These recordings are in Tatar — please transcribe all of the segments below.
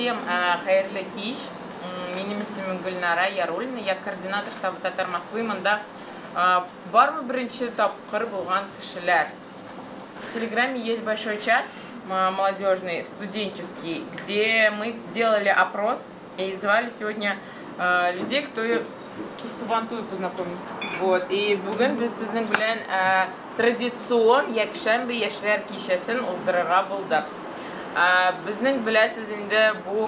Всем хәерле кич. Минем исемем Гөлнара Яруллина, я координатор штаба татар Москвы. Монда бармы беренче тапкыр булган кешеләр? В Телеграме есть большой чат молодежный, студенческий, где мы делали опрос и звали сегодня людей, кто с Сабантуй познакомился. Вот. И бүген без сезнең белән традицион якшәмбе яшьләр кичәсен уздырырга булдык. Безнең, беләсез инде, бу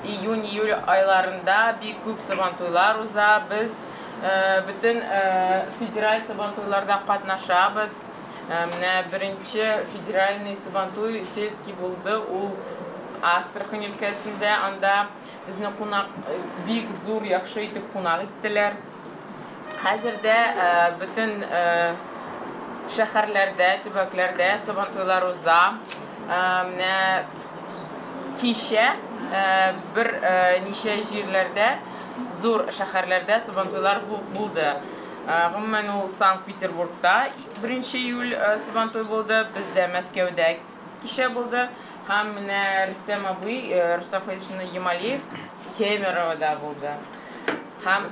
июнь-июль айларында бик күп Сабантуйлар уза. Без бөтен федераль Сабантуйларда катнашабыз. Менә беренче федеральный Сабантуй сельский булды, ул Астрахань өлкәсендә. Анда безне кунак бик зур, яхшы итеп кунак иттеләр. Хәзер дә бөтен шәһәрләрдә, төбәкләрдә Сабантуйлар уза. Менә кичә бер ничә җирләрдә, зур шәһәрләрдә Сабантуйлар булды. Гомумән, ул Санкт-Петербургта 1 июль Сабантуй булды, бездә Мәскәүдә кичә булды. Һәм менә Рөстәм абый, Рөстәм Фәйзуллович Ямалиев Кемеровода булды. Һәм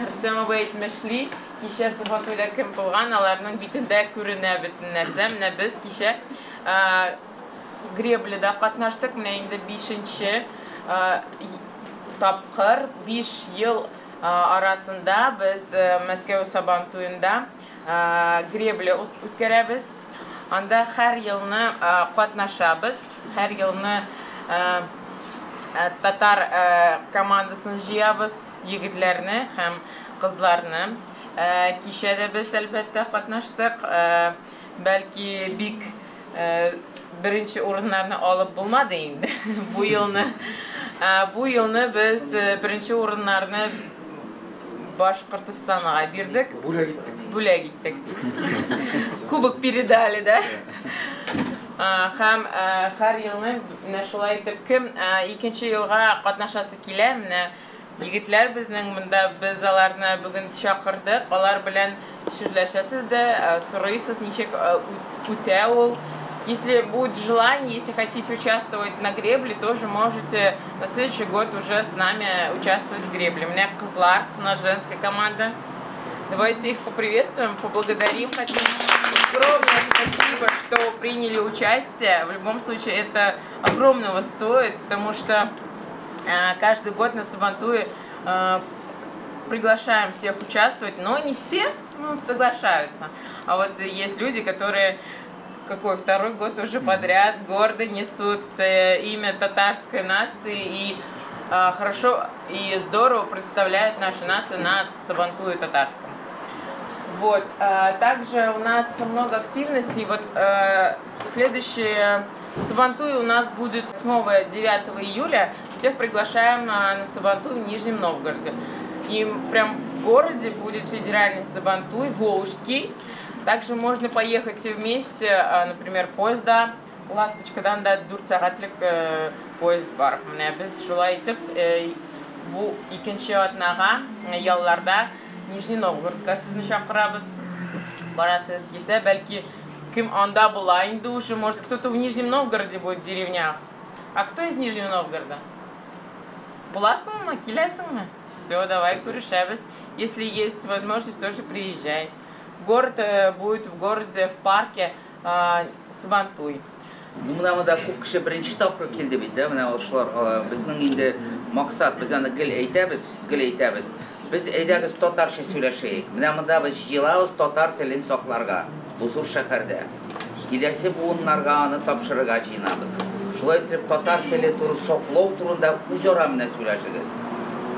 Рөстәм абый әйтмешли, кичә Сабантуйда кем булган, аларның битендә күренә бөтен нәрсә. Менә без кичә гребледа катнаштык, менә инде бишенче тапкыр, 5 ел арасында без Мәскәү Сабантуенда гребля үткәрәбез. Анда һәр елны катнашабыз, һәр елны татар командасын җыябыз, егетләрне һәм кызларны. Кичә дә без, әлбәттә, катнаштык. Бәлки, бик беренче урыннарны алып булмады инде бу елны. Бу елны без беренче урыннарны Башкортостанга бирдек. Бүләк иттек. Бүләк иттек. Кубок передали, да? Һәм һәр елны менә шулай итеп, кем икенче елга катнашасы килә, менә егетләр безнең монда, без аларны бүген чакырдык. Алар белән сөйләшәсез дә, сорыйсыз, ничек үтә ул. Если будет желание, если хотите участвовать на гребле, тоже можете на следующий год уже с нами участвовать в гребле. У меня кызлар, у нас женская команда. Давайте их поприветствуем, поблагодарим. Хотим огромное спасибо, что приняли участие. В любом случае, это огромного стоит, потому что каждый год на Сабантуе приглашаем всех участвовать, но не все, ну, соглашаются. А вот есть люди, которые какой второй год уже подряд гордо несут имя татарской нации и хорошо и здорово представляют нашу нацию на Сабантуе татарском. Вот. Также у нас много активностей. Вот следующее Сабантуй у нас будет 8-9 июля. Всех приглашаем на Сабантуй в Нижнем Новгороде. И прям в городе будет федеральный Сабантуй, Волжский. Также можно поехать все вместе, например, поезда «Ласточкадан» да 4 сәгатьлек поезд бар. Менә без шулай итеп бу икенче атнага ялларда Нижний Новгородка сезне чакырабыз. Барасыгыз килсә, бәлки, кем анда була инде уже, может, кто-то в Нижнем Новгороде будет, в деревнях. А кто из Нижнего Новгорода? Буласыңмы? Киләсеңме? Все, давай күрешәбез. Если есть возможность, тоже приезжай. Город будет в городе, в парке Сабантуй. Менә монда күп кеше беренче тапкыр килде бит, да, менә шулар. Безнең инде максат, без аны гел әйтәбез, гел әйтәбез. Без, әйдәгез, татарча сөйләшәйек. Менә монда без җыелабыз татар телен сакларга, бу зур шәһәрдә. Киләсе буыннарга аны тапшырырга җыенабыз. Шулай итеп, татар теле туры саклау турында үзара менә сөйләшегез.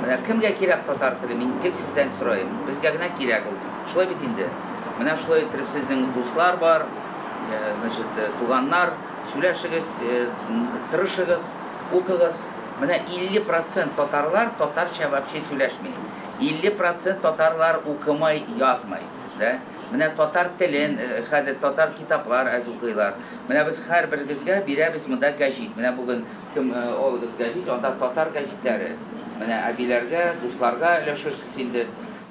Менә кемгә кирәк татар теле? Мин гел сездән сорыйм. Безгә генә кирәк ул. Шулай бит инде. Менә шулай итеп сезнең дуслар бар, значит, туганнар, сөйләшегез, тырышыгыз, укыгыз. Менә 50% татарлар татарча вообще сөйләшми. 50% татарлар укымый, язмый, да? Менә татар телен, хәзер татар китаплар әз укыйлар. Менә без һәрберегезгә бирәбез монда гәҗит. Менә бүген кем алыгыз гәҗит, анда татар гәҗитләре. Менә әбиләргә, дусларга өләшерсез инде.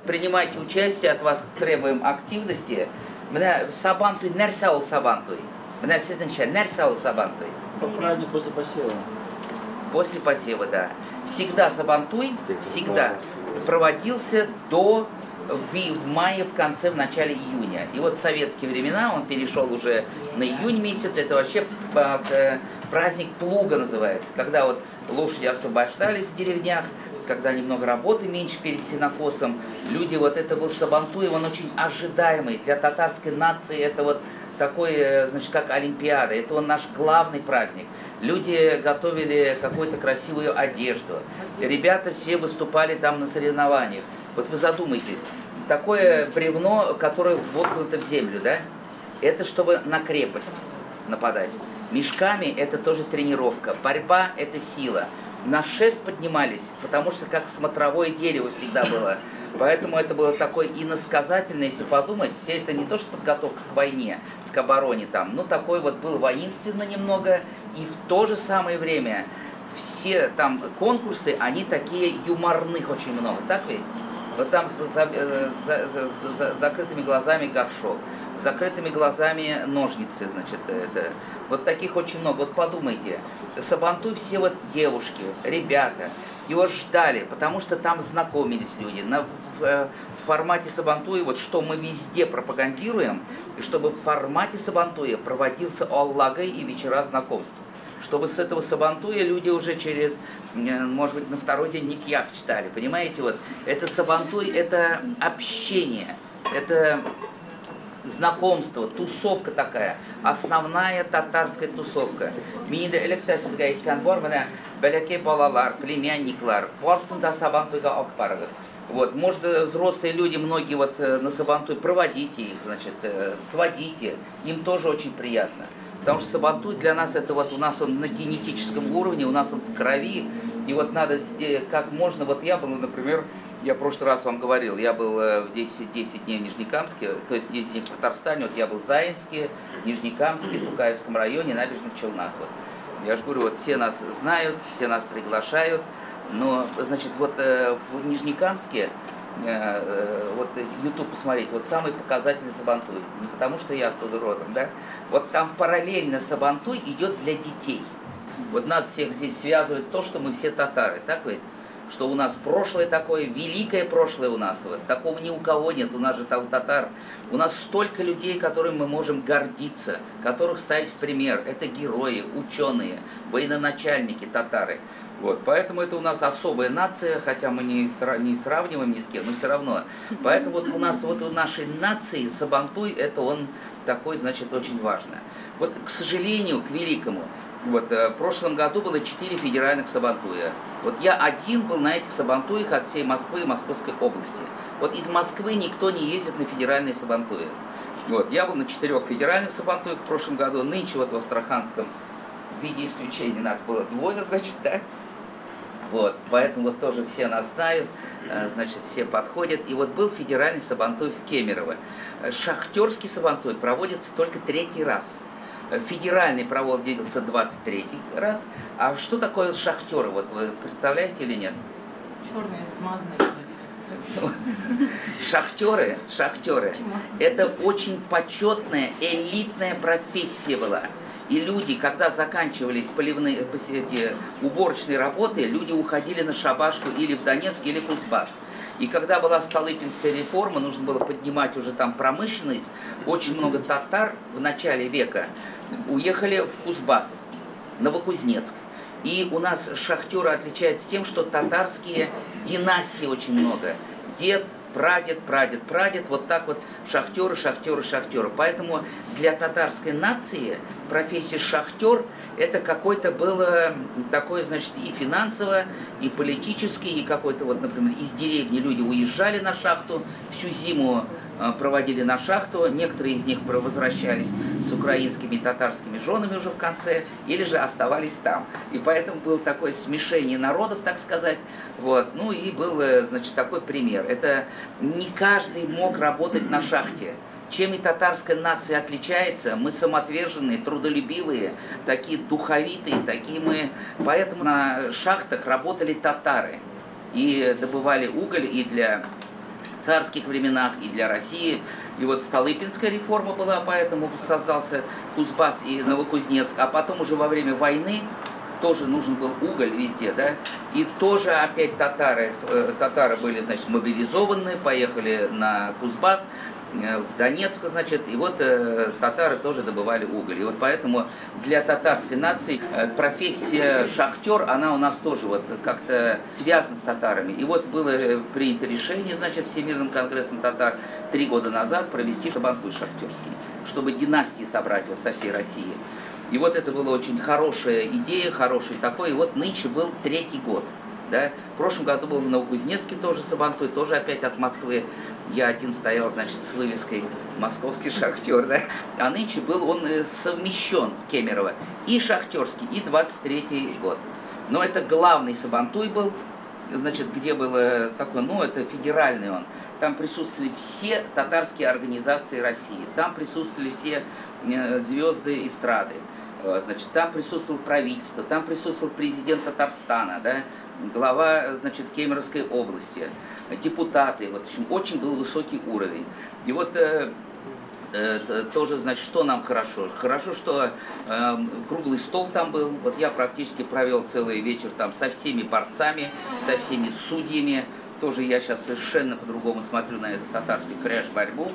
Принимайте участие, от вас требуем активности. Менә Сабантуй, нәрсә ул Сабантуй? Менә сезнеңчә, нәрсә ул Сабантуй? Праздник после посева. После посева, да. Всегда Сабантуй, всегда проводился до в мае, в конце, в начале июня. И вот в советские времена он перешел уже на июнь месяц. Это вообще праздник плуга называется, когда вот лошади освобождались в деревнях, когда немного работы меньше перед сенокосом. Люди, вот это был Сабантуй, он очень ожидаемый. Для татарской нации это вот такой, значит, как Олимпиада. Это он наш главный праздник. Люди готовили какую-то красивую одежду. Ребята все выступали там на соревнованиях. Вот вы задумайтесь, такое бревно, которое воткнуто в землю, да? Это чтобы на крепость нападать. Мешками это тоже тренировка. Борьба – это сила. На шест поднимались, потому что как смотровое дерево всегда было. Поэтому это было такое иносказательное, если подумать, все это не то, что подготовка к войне, к обороне там, но такой вот был воинственно немного. И в то же самое время все там конкурсы, они такие юморных очень много, так ведь? Вот там с закрытыми глазами горшок, с закрытыми глазами ножницы, значит, это. Вот таких очень много. Вот подумайте, Сабантуй все вот девушки, ребята, его ждали, потому что там знакомились люди. В формате Сабантуя, вот что мы везде пропагандируем, и чтобы в формате Сабантуя проводился Аллагай и вечера знакомств. Чтобы с этого Сабантуя люди уже через, может быть, на второй день никьях читали, понимаете? Вот это Сабантуй, это общение, это знакомство, тусовка такая, основная татарская тусовка. Мин инде элек тә сезгә әйткән бар, менә бәләкәй балалар, племянниклар, барсын да Сабантуйга алып барыгыз. Вот, может, взрослые люди, многие вот на Сабантуй, проводите их, значит, сводите, им тоже очень приятно. Потому что Сабантуй для нас, это вот у нас он на генетическом уровне, у нас он в крови. И вот надо как можно, вот я был, например, я в прошлый раз вам говорил, я был в 10 дней в Нижнекамске, то есть 10 дней в Татарстане, вот я был в Заинске, Нижнекамске, Тукаевском районе, Набережных Челнах. Вот. Я же говорю, вот все нас знают, все нас приглашают, но, значит, вот в Нижнекамске, вот YouTube посмотреть, вот самый показательный Сабантуй, не потому что я оттуда родом, да, вот там параллельно Сабантуй идет для детей. Вот нас всех здесь связывает то, что мы все татары, так ведь? Что у нас прошлое такое, великое прошлое у нас, вот, такого ни у кого нет, у нас же там татар. У нас столько людей, которыми мы можем гордиться, которых ставить в пример. Это герои, ученые, военачальники, татары. Вот, поэтому это у нас особая нация, хотя мы не сравниваем ни с кем, но все равно. Поэтому вот у нас, вот у нашей нации Сабантуй, это он такой, значит, очень важно. Вот, к сожалению, к великому, вот, в прошлом году было 4 федеральных Сабантуя. Вот я один был на этих Сабантуях от всей Москвы и Московской области. Вот из Москвы никто не ездит на федеральные Сабантуи. Вот, я был на 4 федеральных Сабантуях в прошлом году, нынче вот в Астраханском в виде исключения нас было 2, значит, да? Вот, поэтому вот тоже все нас знают, значит, все подходят. И вот был федеральный Сабантуй в Кемерово. Шахтерский Сабантуй проводится только 3-й раз. Федеральный проводился 23-й раз. А что такое шахтеры? Вот вы представляете или нет? Черные, смазанные. Шахтеры, шахтеры. Это очень почетная, элитная профессия была. И люди, когда заканчивались поливные, эти уборочные работы, люди уходили на шабашку или в Донецк, или в Кузбасс. И когда была Столыпинская реформа, нужно было поднимать уже там промышленность, очень много татар в начале века уехали в Кузбасс, Новокузнецк. И у нас шахтеры отличаются тем, что татарские династии очень много. Дед, прадед, прадед, прадед, вот так вот шахтеры, шахтеры, шахтеры. Поэтому для татарской нации профессия шахтер это какой-то было такое, значит, и финансово, и политически, и какой-то вот, например, из деревни люди уезжали на шахту, всю зиму проводили на шахту, некоторые из них возвращались с украинскими и татарскими женами уже в конце, или же оставались там. И поэтому было такое смешение народов, так сказать. Вот. Ну и был, значит, такой пример. Это не каждый мог работать на шахте. Чем и татарская нация отличается, мы самоотверженные, трудолюбивые, такие духовитые, такие мы. Поэтому на шахтах работали татары и добывали уголь и для царских временах, и для России. И вот Столыпинская реформа была, поэтому создался Кузбасс и Новокузнецк. А потом уже во время войны Тоже нужен был уголь везде, да, и тоже опять татары, татары были, значит, мобилизованы, поехали на Кузбасс, в Донецк, значит, и вот татары тоже добывали уголь. И вот поэтому для татарской нации профессия шахтер, она у нас тоже вот как-то связана с татарами. И вот было принято решение, значит, Всемирным конгрессом татар 3 года назад провести Сабантуй шахтерский, чтобы династии собрать вот со всей России. И вот это была очень хорошая идея, хороший такой. И вот нынче был 3-й год. Да? В прошлом году был в Новокузнецке тоже Сабантуй, тоже опять от Москвы. Я один стоял, значит, с вывеской «Московский шахтер». Да? А нынче был он совмещен в Кемерово. И шахтерский, и 23-й год. Но это главный Сабантуй был, значит, где было такое, ну, это федеральный он. Там присутствовали все татарские организации России, там присутствовали все звезды эстрады. Значит, там присутствовало правительство, там присутствовал президент Татарстана, да, глава, значит, Кемеровской области, депутаты. Вот, в общем, очень был высокий уровень. И вот тоже, значит, что нам хорошо? Хорошо, что круглый стол там был. Вот я практически провел целый вечер там со всеми борцами, со всеми судьями. Тоже я сейчас совершенно по-другому смотрю на эту татарскую кряж-борьбу.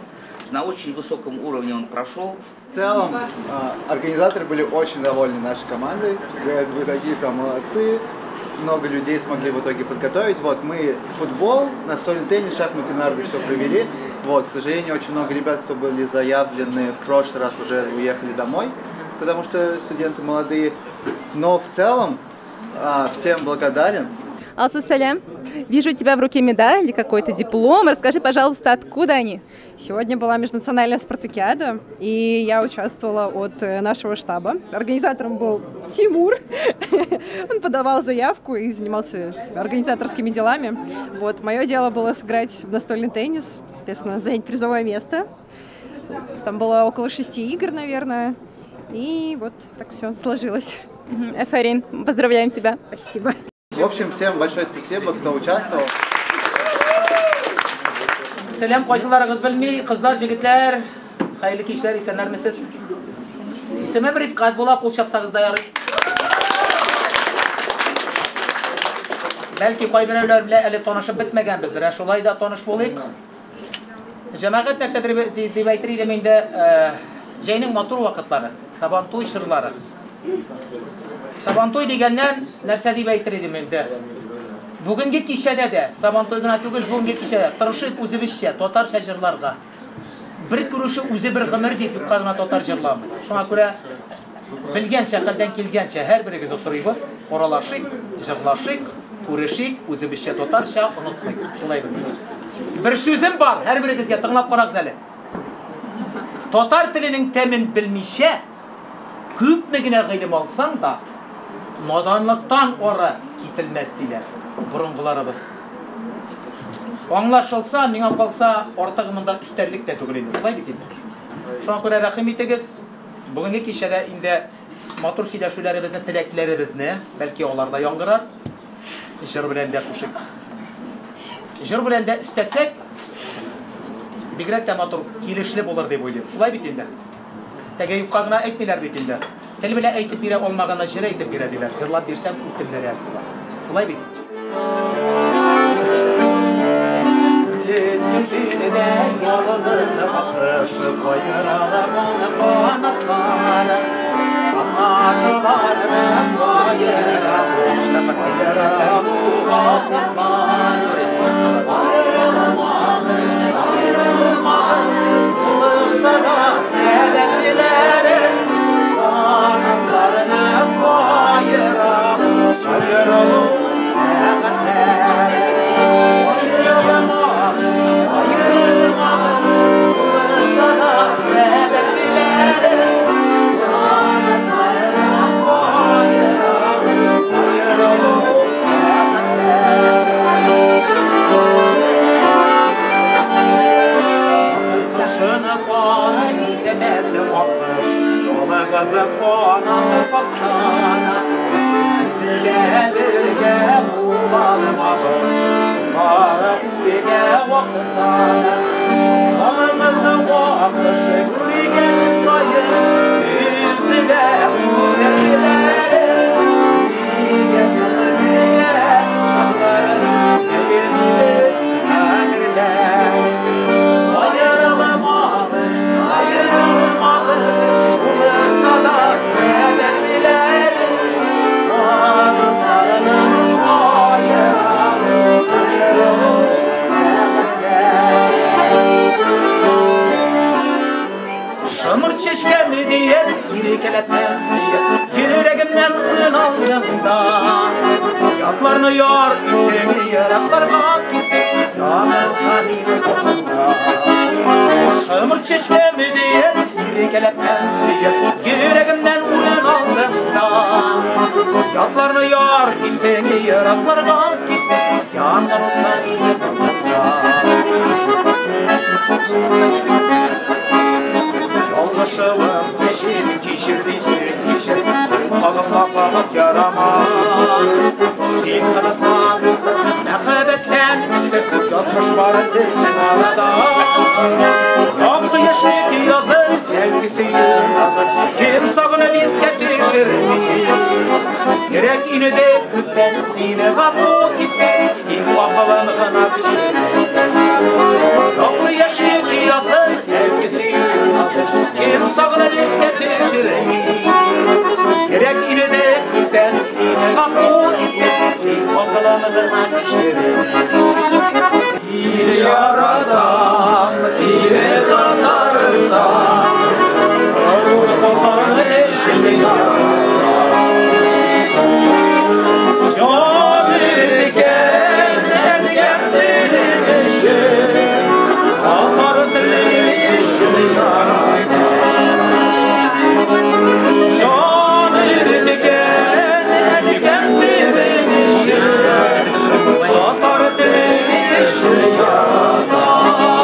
На очень высоком уровне он прошел. В целом, организаторы были очень довольны нашей командой. Говорят, вы такие прям молодцы. Много людей смогли в итоге подготовить. Вот, мы футбол, настольный теннис, шахматы, нарды все провели. Вот, к сожалению, очень много ребят, кто были заявлены в прошлый раз, уже уехали домой, потому что студенты молодые. Но в целом всем благодарен. Алсу, салям. Вижу у тебя в руке медаль или какой-то диплом. Расскажи, пожалуйста, откуда они? Сегодня была межнациональная спартакиада, и я участвовала от нашего штаба. Организатором был Тимур. Он подавал заявку и занимался организаторскими делами. Вот, мое дело было сыграть в настольный теннис, соответственно, занять призовое место. Там было около 6 игр, наверное. И вот так все сложилось. Афарин, поздравляем тебя. Спасибо. В общем, всем большое спасибо, кто участвовал. Сәлам, кайсыларыгыз белми, кызлар, егетләр, хәерле кичләр, исәннәрмесез? Исемем Рифкать була, кул чапсагыз да ярый. Бәлки кайберәүләр белән әле танышып бетмәгәнбездер, ә шулай да таныш булыйк. Җәмәгать нәрсәдер дип әйтер идем инде, җәйнең матур вакытлары, Сабантуй чорлары. Сабантуй дигәннән нәрсә дип әйтер идем инде. Бүгенге кичәдә дә, Сабантуй гына түгел, бүгенге кичәдә тырышып үзебезчә татарча җырларга. Бер күрүше үзе бер гомер дип юкка гына татар җырламый. Шуңа күрә белгәнчә, хәлдән килгәнчә һәрберегезне сорыйбыз, аралашыйк, җырлашыйк, күрешик, үзебезчә татарча онытмыйк. Шулай бит. Бер сүзем бар, һәрберегезгә тыңлап карагыз әле. Татар теленең тәмен белмичә, күпме генә гыйлем алсаң да, наданлыктан ары кителмәс диләр борынгыларыбыз. Аңлашылса, миңа калса, артыгы монда өстәллек тә түгел инде. Шулай бит инде. Шуңа күрә рәхим итегез. Бүгенге кичәдә инде матур сөйләшүләребезне, теләкләребезне, бәлки алар да яңгырар. Җыр белән дә кушыйк. Җыр белән дә өстәсәк, бигрәк тә матур, килешле булыр дип уйлыйм. Шулай бит инде. Теге юкка гына әйтмиләр бит инде. Тел белән әйтеп бирә алмаганны җыр әйтеп бирә диләр. Җырлап бирсәң, үтемлерәк була. Шулай бит. Ятларны яр иттең, еракларга киттең, янгын утка мине салдың. Шымыр чәчкәме диеп, иркәләп һәм сөеп, йөрәгемнән урын алдың да. Ятларны яр иттең, еракларга киттең, янгын утка мине салдың да. Ялгышуым кешен кичер дисең, кичер, кагымга кагып ярама. Син онытма, мәхәббәттән өстен язмыш бар безнең арада. Якты яшьлек язын, тәүге сөю назын, кем сагынып искә төшерми. Йөрәк инде күптән сине гафу итте, тик акылын гына төшерми. Якты яшьлек язын, тәүге сөю назын, кем сагынып искә төшерми. Йөрәк инде күптән сине гафу итте, тик акылын гына төшерми. Сине яратам, сине Татарстан, горур Ватан өчен яратам. Җан иркәм, әнкәм телем өчен, татар телем өчен яратам. Җан иркәм, әнкәм телем өчен, татар телем өчен яратам.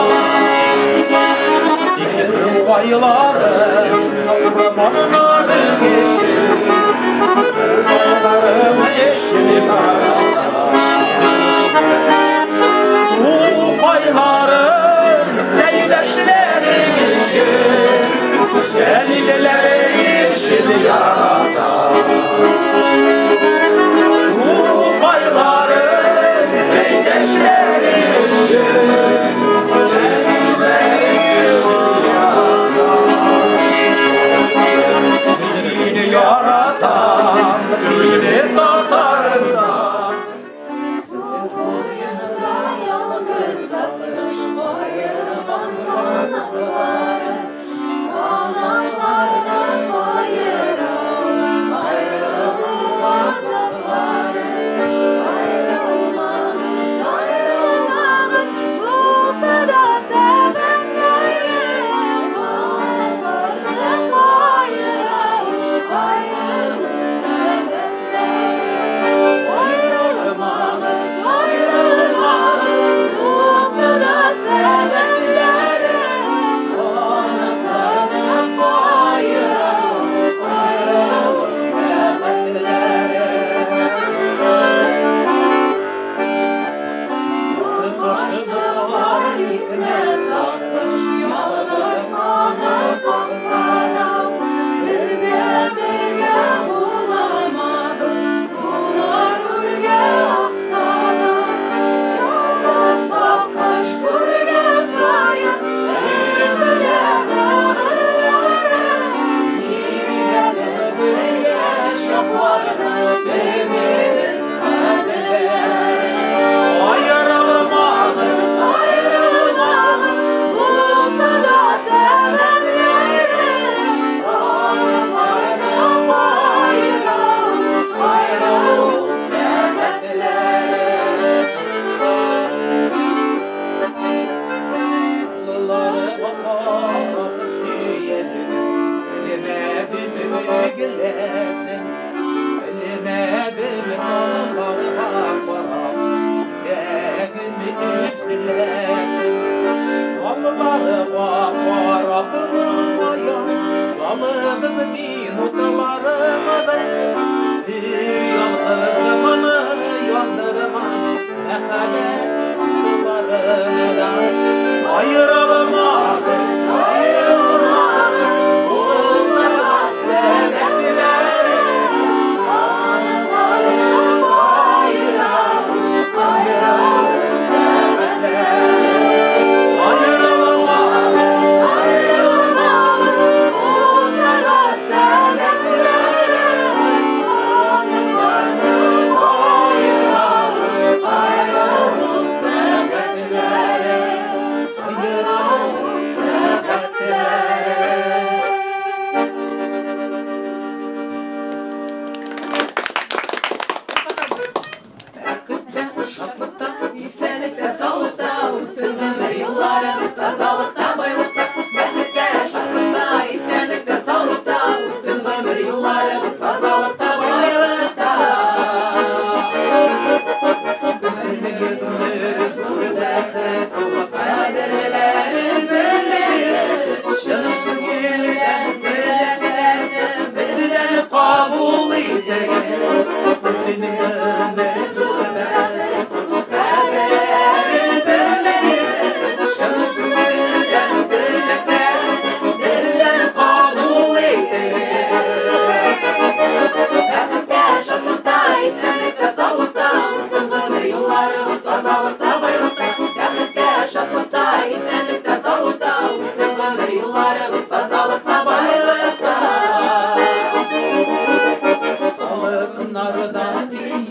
Тиз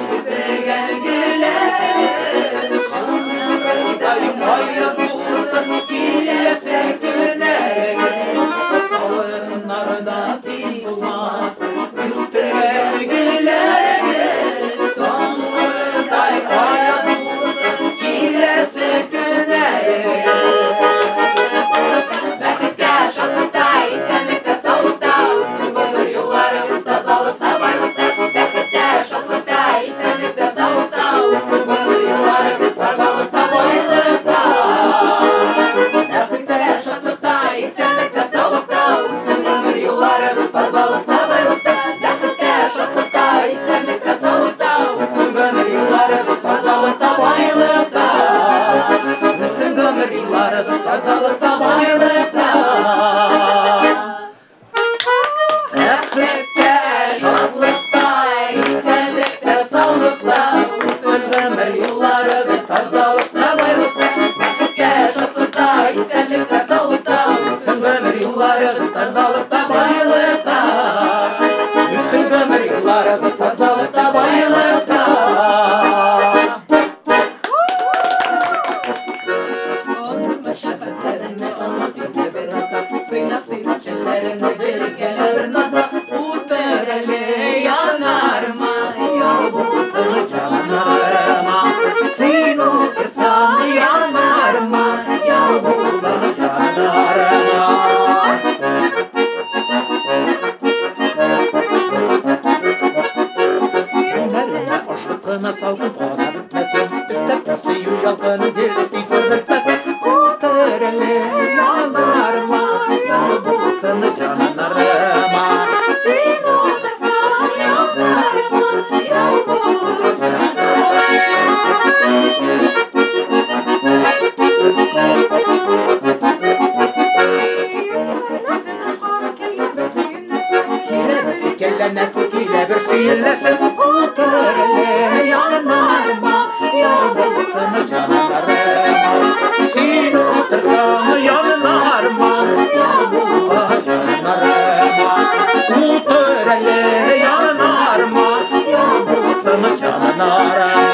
үстергән гөлләрегез Чаңгырдай аяз булсын киләсе көннәрегез. Салкыннарда тиз тузмасын үстергән гөлләрегез. Чаңгырдай аяз булсын киләсе көннәрегез. Бәхеттә, шатлыкта, исәнлектә, саулыкта үтсен гомер юлларыгыз тазалыкта, байлыкта. Бәхеттә, шатлыкта, исәнлектә, саулыкта үтсен гомер юлларыгыз тазалыкта, байлыкта. Бәхеттә, шатлыкта, исәнлектә, саулыкта үтсен гомер юлларыгыз тазалыкта, байлыкта. Бәхеттә, шатлыкта, исәнлектә, саулыкта үтсен гомер юлларыгыз тазалыкта, байлыкта. Үтсен гомер юлларыгыз тазалыкта, байлыкта. Бәхеттә, шатлыкта, исәнлектә, саулыкта үтсен гомер юлларыгыз тазалыкта, байлыкта. Бәхеттә, шатлыкта, исәнлектә, саулыкта үтсен гомер юлларыгыз тазалыкта, байлыкта. Үтсен гомер юлларыгыз тазалыкта, байлыкта. Онытма шәфкатьләреңне, анлат инде бер азга. Сыйнап, сыйнап чәчләреңне биргәле бер назга. Утыр әле янарыма, ял булсын Җаннарыма, син утырсаң янарыма, ял булсын җаннарыма. Көннәренә ашлык кына салкын кана бетмәсен, өстәп тә сөю ялкыны гел өсти күрдертмәсен. Утыр әле янарыма, ял булсын җаннарыма. Син утырсаң янарыма, ял булсын Килә килә бер сөйләсен, утыр әле янарыма, ял булсын җаннарыма. Син утырсаң янарыма, ял булсын җаннарыма. Утыр әле янарыма, ял булсын җаннарыма.